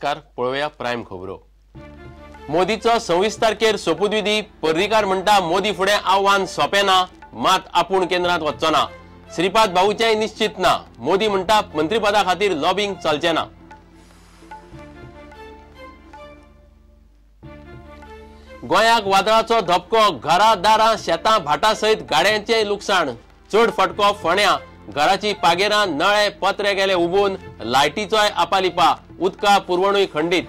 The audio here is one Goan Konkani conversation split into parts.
नमस्कार, पळोवया प्रायम खबरो। मोदीचो 26 तारखेर सोपूतविधी। पर्रीकार म्हणटा मोदी फुडें आव्हान सोंपें ना, मात आपूण केंद्रांत वच्चो ना। श्रीपाद भाऊचेंय निश्चित ना। मोदी म्हणटा मंत्रीपदा खातीर लॉबिंग चलचें ना। गोंयाक वादळाचो धपको, घरां दारां शेतां भाटां सयत गाड्यांचें लुकसाण। चड फटको फोण्या, घराची पागेरां नळे पत्रे गेले उबून, लायटीचोय आपालिपा, उदका पुरवणूय खंडीत।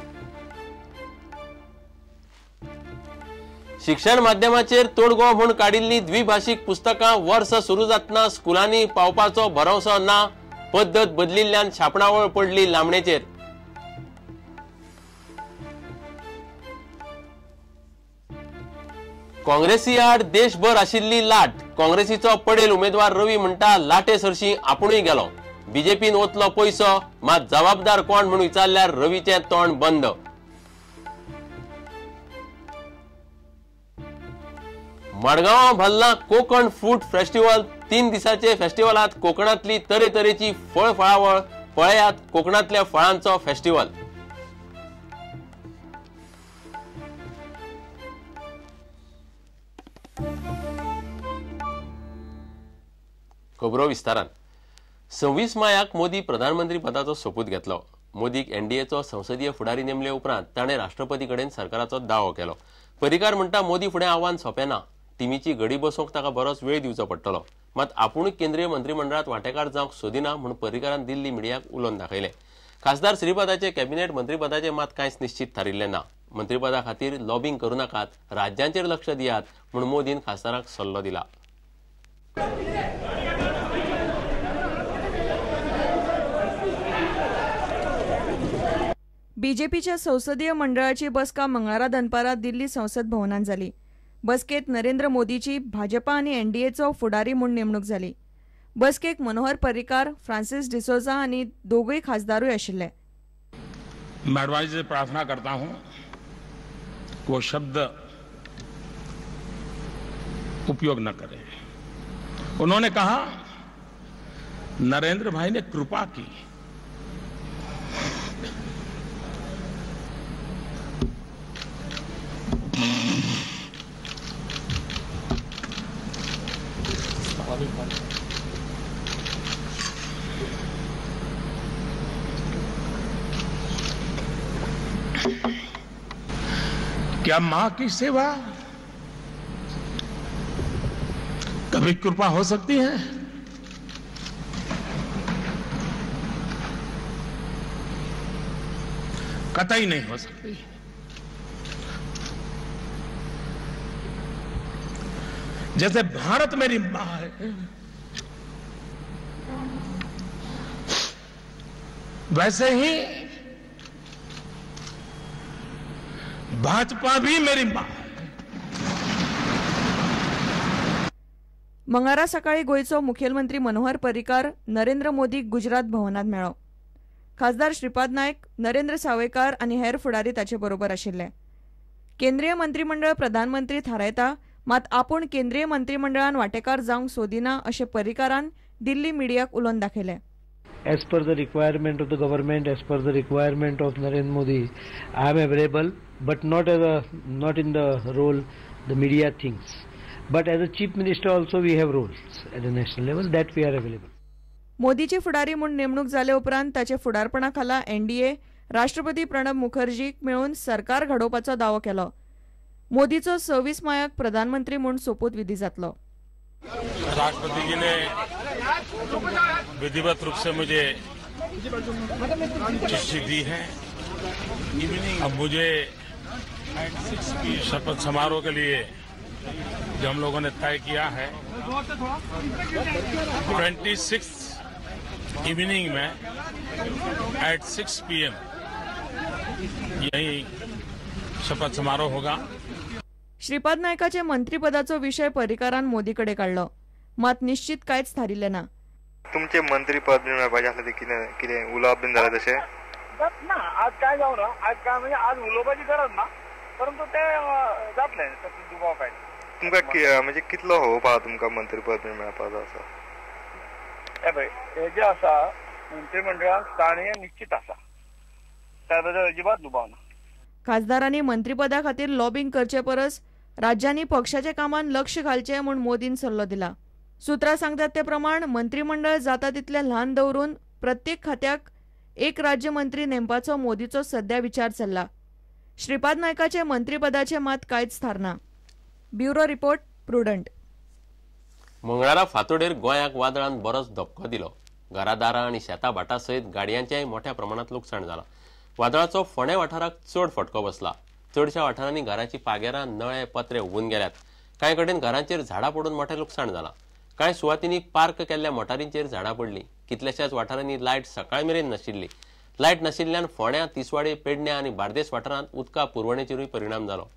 शिक्षण माध्यमाचेर तोडगो म्हूण काडिल्ली द्विभाषीक पुस्तकां वर्स सुरू जातना स्कुलांनी पावपाचो भरवसो ना। पद्दत बदलिल्ल्यान छापणावळ पडली लांबणेचेर। काँग्रेसी आड देशभर आशिल्ली लाट। काँग्रेसीचो पडेल उमेदवार रवी म्हणटा लाटे सरशी आपुणूय गेलो। बीजेपीन ओतलो पयसो, मात जबाबदार कोण म्हूण विचारल्यार रवीचें तोंड बंद। मडगांवां भल्ला कोकण फूड फेस्टिवल। 3 दिसांचे फेस्टिवलांत कोकणांतली तरेतरेची फळ फळावळ। पळयात कोकणांतल्या फळांचो फेस्टिवल। खबरो विस्तारान। 26 मायाक मोदी प्रधानमंत्री पदाचो सोपूत घेतलो। मोदीक एनडीएचो संसदीय फुडारी नेमले उपरांत ताणें राष्ट्रपती कडेन सरकाराचो दावो केलो। पर्रीकार म्हणटा मोदी फुडें आव्हान सोंपें ना। टिमीची घडी बसोवंक ताका बरोच वेळ दिवचो पडटलो। मात आपुणूय केंद्रीय मंत्रिमंडळांत वांटेकार जावंक सोदिना म्हूण पर्रीकारान दिल्ली मिडियाक उलोवन दाखयलें। खासदार श्रीपादाचे कॅबिनेट मंत्रीपदाचें मात कांयच निश्चित थारिल्लें ना। मंत्रीपदा खातीर लॉबिंग करूं नाकात, राज्यांचेर लक्ष दियात म्हूण मोदीन खासदारांक सल्लो दिला। बीजेपीच्या संसदीय मंडळाची बसका मंगळारा दनपारा दिल्ली संसद भवनात जाली। बसकेत नरेंद्र मोदीची भाजपा आनी एनडीएचो फुडारी म्हूण नेमणूक जाली। बसकेक मनोहर पर्रीकार, फ्रांसिस डिसोजा आनी दोगूय खासदारूय आशिल्ले। मैं अडवाणी से प्रार्थना करता हूं वो शब्द उपयोग न करें। उन्होंने कहा नरेंद्र भाई ने कृपा की। क्या मां की सेवा कभी कृपा हो सकती है? कतई नहीं हो सकती। जैसे भारत मेरी मां है, वैसे ही भाजपा भी मेरी मां है। मंगळारा सकाळी गोंयचो मुखेलमंत्री मनोहर पर्रीकार नरेंद्र मोदीक गुजरात भवनात मेळ्ळो। खासदार श्रीपाद नायक, नरेंद्र सावयकार आनी हेर फुडारी ताचे बरोबर आशिल्ले। केंद्रीय मंत्रिमंडळ प्रधानमंत्री थारायता, मात आपूण केंद्रीय मंत्रिमंडळान वांटेकार जावंक सोदिना अशें पर्रीकारान दिल्ली मिडियाक उलोवन दाखयलें। As per the requirement of the government, as per the requirement of Narendra Modi, I am available, but not as a, not in the role the media thinks. But as a chief minister also we have roles at the national level that we are available. मोदीची फुडारी म्हूण नेमणूक जाले उपरांत ताचे फुडारपणा खाला एनडीए राष्ट्रपती प्रणब मुखर्जीक मेळून सरकार घडोवपाचो दावो केलो। मोदीचो 26 मायाक प्रधानमंत्री म्हूण सोपूतविधी जातलो। राष्ट्रपति जी ने विधिवत रूप से मुझे चिट्ठी दी है। अब मुझे शपथ समारोह के लिए जो हम लोगों ने तय किया है 26 इवनिंग में एट 6 PM यही शपथ समारोह होगा। श्रीपाद नायकाचे मंत्रीपदाचो विषय पर्रीकारान मोदी कडेन काडलो, मात निश्चित कांयच थारिल्लें ना। तुमचे मंत्रीपद मेळपाचें आसलें ते कितें कितें उलोवप बीन जालें तशें ना? आज काय जावना, आज काय म्हणजे आज उलोवपाची गरज ना, परंतु ते जातलें दुबाव काय। तुमकां म्हणजे कितलो होप आहा तुमकां मंत्रीपद मेळपाचो आसा? हे पळय, हे जे आसा मंत्रिमंडळान स्थानीय निश्चित आसा, त्या बद्दल अजिबात दुबाव ना. खासदारांनी मंत्रीपदा खातीर लॉबिंग करचे परस राज्यांनी पक्षाच्या कामात लक्ष घालचें म्हूण मोदीन सल्लो दिला. सूत्रां सांगतात ते प्रमाण मंत्रीमंडळ जाता तितलें ल्हान दवरून प्रत्येक खात्याक एक राज्यमंत्री नेमपाचो मोदीचो सध्या विचार चल्ला. श्रीपाद नायकाचे मंत्रीपदाचे मात कांयच थारना. Bureau report, Prudent. मंगळारा फांतोडेर गोंयाक वादळान बरोच धपको दिलो. घरादारां आनी शेतां भाटां सयत गाडयांचेंय मोठ्या प्रमाणांत लुकसाण जालां. वादळाचो फोंडें वाठाराक चड फटको बसला. चडशा वाठारांनी घराची पागेरां, नळे, पत्रे हुबून गेल्यात. कांय कडेन घरांचेर झाडां पडून मोठें लुकसाण जालां. कांय सुवातींनी पार्क केल्ल्या मोटारींचेर झाडां पडलीं. कितल्याशाच वाठारांनी लायट सकाळ मेरेन नाशिल्ली. लायट नाशिल्ल्यान फोंड्यां, तिसवाडे, पेडण्यां आनी बार्देस वाठारांत उदका पुरवणेचेरूय परिणाम जालो.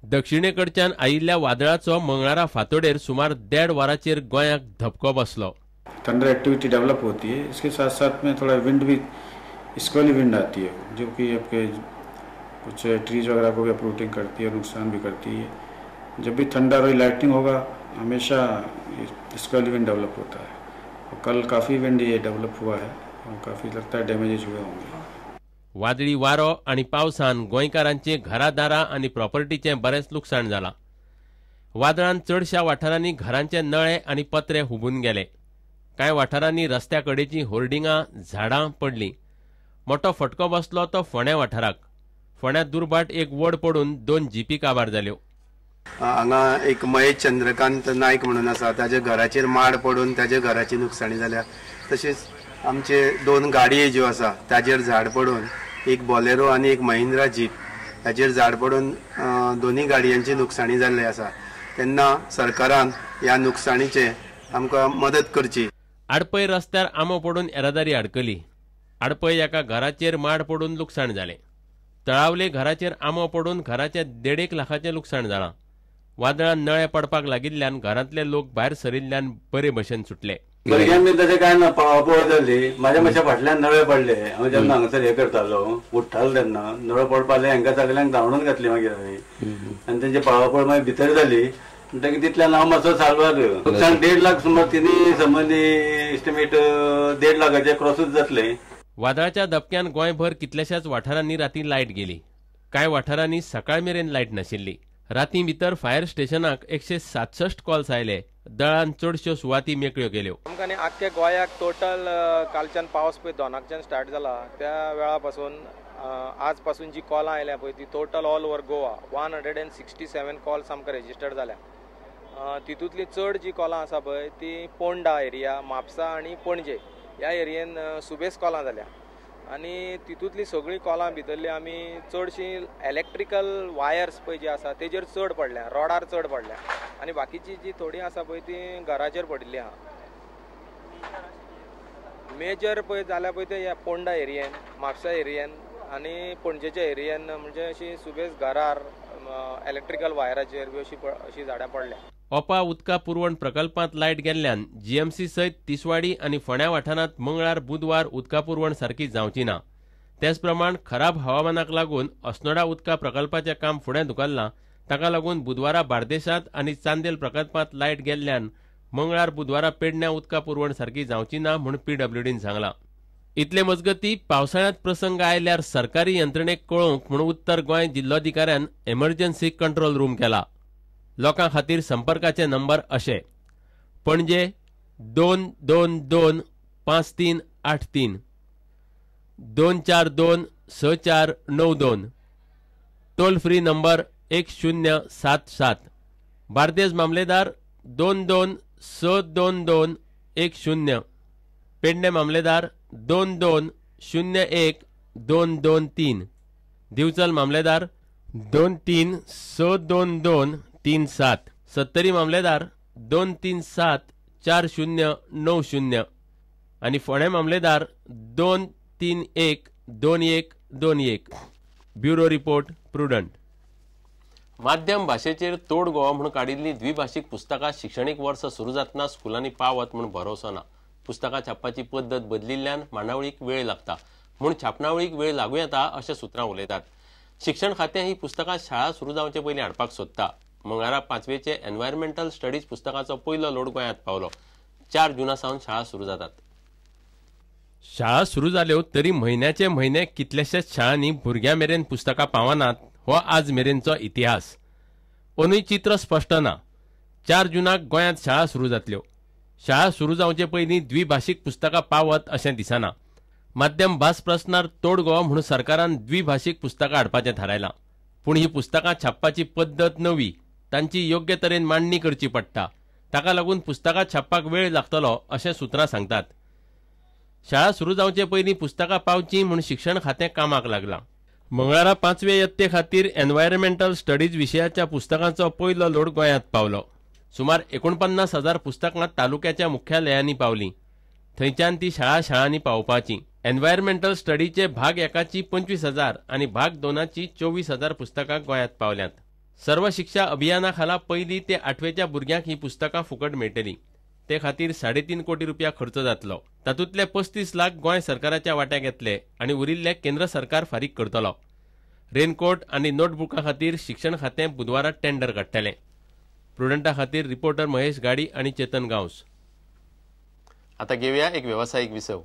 दक्षिणेकडच्यान आयिल्ल्या वादळाचो मंगळारा फांतोडेर सुमार 1.5 वरांचेर गोंयाक धपको बसलो. थंडर एक्टिविटी डेवलप होती है, इसके साथ साथ में थोड़ा विंड भी, स्क्वेली विंड आती है जो कि आपके कुछ ट्रीज वगैरह को भी अपरूटिंग करती है और नुकसान भी करती है. जब भी थंडर और लाइटनिंग होगा हमेशा स्क्वेली विंड डेवलप होता है और कल काफ़ी विंड ये डेवलप हुआ है और काफ़ी लगता है डैमेजेज हुए होंगे. वादळी वारो आनी पावसान गोंयकारांचे घरादारां आनी प्रॉपर्टीचें बरेंच लुकसाण जालां. वादळान चडशा वाठारांनी घरांचे नळे आनी पत्रे हुबून गेले. कांय वाठारांनी रस्त्या कडेचीं होर्डिंगां, झाडां पडलीं. मोठो फटको बसलो तो फोंड्या वाठाराक. फोंड्यात दुर्भाट एक वड पडून 2 जीपी काबार जाल्यो. हांगा एक महेश चंद्रकांत नायक म्हणून आसा, ताच्या घराचेर माड पडून ताच्या घराची नुकसाणी जाल्या. तशेंच आमचे 2 गाडये ज्यो आसा ताजेर झाड पडून, एक बॉलेरो आनी एक महिंद्रा जीप ताजेर झाड पडून दोनूय गाडयांची नुकसाणी जाल्ली आसा. तेन्ना सरकारान ह्या नुकसाणीचे आमकां मदत करची. आडपय रस्त्यार आंबो पडून येरादारी आडकली. आडपय एका घराचेर माड पडून लुकसाण जालें. तळावले घराचेर आंबो पडून घराचें 1.5 लाखाचें लुकसाण जालां. वादळान नळे पडपाक लागिल्ल्यान घरांतले लोक भायर सरिल्ल्यान बरे भशेन सुटले. भुरग्यांक बी तशें कांय ना, पळोवपळ जाली. म्हाज्या मातशा फाटल्यान नळे पडले. हांव जेन्ना हांगासर हें करतालो, उठ्ठालो तेन्ना नळे पडपाले, हांकां सगल्यांक धांवडून घातली मागीर हांवें आनी तेंची पळापळ मागीर भितर जाली. म्हणटकीर तितल्यान हांव मातसो साल्वार. नुकसान 1.5 लाख सुमार, तिनूय संबंदी एस्टिमेट 1.5 लाखाचे क्रॉसूच जातले. वादळाच्या धपक्यान गोंयभर कितल्याशाच वाठारांनी राती लायट गेली. कांय वाठारांनी सकाळ मेरेन लायट नाशिल्ली. राती भितर फायर स्टेशनाक 167 कॉल्स आयले. दळान चडश्यो सुवाती मेकळ्यो केल्यो. आमकां न्ही आख्खे गोंयाक टोटल कालच्यान पावस पळय दोनाकच्यान स्टार्ट जाला त्या वेळा पासून आज पासून जी कॉलां आयल्या पळय ती total all over Goa 167 calls आमकां रेजिस्टर्ड जाल्या. तितूंतली चड जी कॉलां आसा पळय ती पोंडा एरिया, म्हापसा आनी पणजे ह्या एरियेन सुबेज कॉलां जाल्या. आनी तितूंतली सगळीं कॉलां भितरली आमी चडशीं इलेक्ट्रिकल वायर्स पळय जी आसा तेजेर चड पडल्या, रोडार चड पडल्या आनी बाकीची जी थोडी आसा पळय ती घराचेर पडिल्ली आहा. मेजर पळय जाल्या पळय ते ह्या पोंडा एरियेन, म्हापसा एरियेन आनी पणजेच्या एरियेन, म्हणजे अशी सुबेज घरार इलेक्ट्रिकल वायराचेर बी अशी अशी झाडां पडल्या. ओपा उदका पुरवण प्रकल्पांत लायट गेल्ल्यान जीएमसी सयत तिसवाडी आनी फोंड्या वाठारांत मंगळार बुधवार उदका पुरवण सारकी जावची ना. तेच प्रमाण खराब हवामानाक लागून अस्नोडा उदका प्रकल्पाचें काम फुडें धुकल्लां. ताका लागून बुधवारा बार्देशांत आनी चांदेल प्रकल्पांत लायट गेल्ल्यान मंगळार बुधवारा पेडण्या उदका पुरवण सारकी जावची ना म्हूण पीडब्ल्यूडीन सांगलां. इतले मजगती पावसाळ्यांत प्रसंग आयल्यार सरकारी यंत्रणेक कळोवंक म्हूण उत्तर गोंय जिल्लोधिकाऱ्यान एमर्जन्सी कंट्रोल रूम केला. लोकां खातीर संपर्काचे नंबर अशे: Panaji 222 5383, 242 6492, toll free number 1077, Bardez मामलेदार 22 622 10, पेडणे मामलेदार 22 01 223, दिवचल मामलेदार 23 622 37, सत्तरी मामलेदार 237 4090 आनी फोंडें मामलेदार 231 2121. Bureau report, Prudent. माध्यम भाशेचेर तोडगो म्हूण काडिल्ली द्विभाशीक पुस्तकां शिक्षणीक वर्स सुरू जातना स्कुलांनी पावत म्हूण भरोसो ना. पुस्तकां छापपाची पद्दत बदलिल्ल्यान मांडावळीक वेळ लागता म्हूण छापणावळीक वेळ लागूं येता अशें सुत्रां उलयतात. शिक्षण खातें ही पुस्तकां शाळा सुरू जावचे पयलीं हाडपाक सोदता. मंगळारा पांचवेचे एनवायरमेंटल स्टडीज पुस्तकाचो पयलो लोड गोंयांत पावलो. 4 जूना सावन शाळा सुरू जातात. शाळा सुरू जाल्यो तरी म्हयन्याचे म्हयने कितल्याशाच शाळांनी भुरग्यां मेरेन पुस्तकां पावनात हो आज मेरेनचो इतिहास. अंदूय चित्र स्पश्ट ना. 4 जूनाक गोंयांत शाळा सुरू जातल्यो. शाळा सुरू जावचे पयलीं द्विभाशीक पुस्तकां पावत अशें दिसना. माध्यम भास प्रस्नार तोडगो म्हूण सरकारान द्विभाशीक पुस्तकां हाडपाचें थारायलां. पूण ही पुस्तकां छापपाची पद्दत नवी, तांची योग्य तरेन मांडणी करची पडटा. ताका लागून पुस्तकां छापपाक वेळ लागतलो अशें सुत्रां सांगतात. शाळा सुरू जावचे पयलीं पुस्तकां पावचीं म्हूण शिक्षण खातें कामाक लागलां. मंगळारा 5वे यत्ते खातीर एनवायरमेंटल स्टडीज विशयाच्या पुस्तकांचो पयलो लोड गोंयांत पावलो. सुमार 49,000 पुस्तकां तालुक्याच्या मुख्यालयांनी पावलीं. थंयच्यान ती शाळा शाळांनी पावोवपाची. एनवायरमेंटल स्टडीचे भाग 1ची 25,000 आनी भाग 2ची 24,000 पुस्तकां गोंयांत पावल्यांत. सर्व शिक्षा अभियाना खाला 1 ते 8वेच्या भुरग्यांक ही पुस्तकां फुकट मेळटलीं. ते खातीर 3.5 कोटी रुपया खर्च जातलो. तातूंतले 35 लाख गोंय सरकाराच्या वाट्याक येतले आनी उरिल्ले केंद्र सरकार फारीक करतलो. रेनकोट आनी नोटबुका खातीर शिक्षण खातें बुधवारा टेंडर काडटलें. प्रुडंटा खातीर रिपोर्टर महेश गाडी आनी चेतन गांवस. आता घेवया एक वेवसायीक विसव.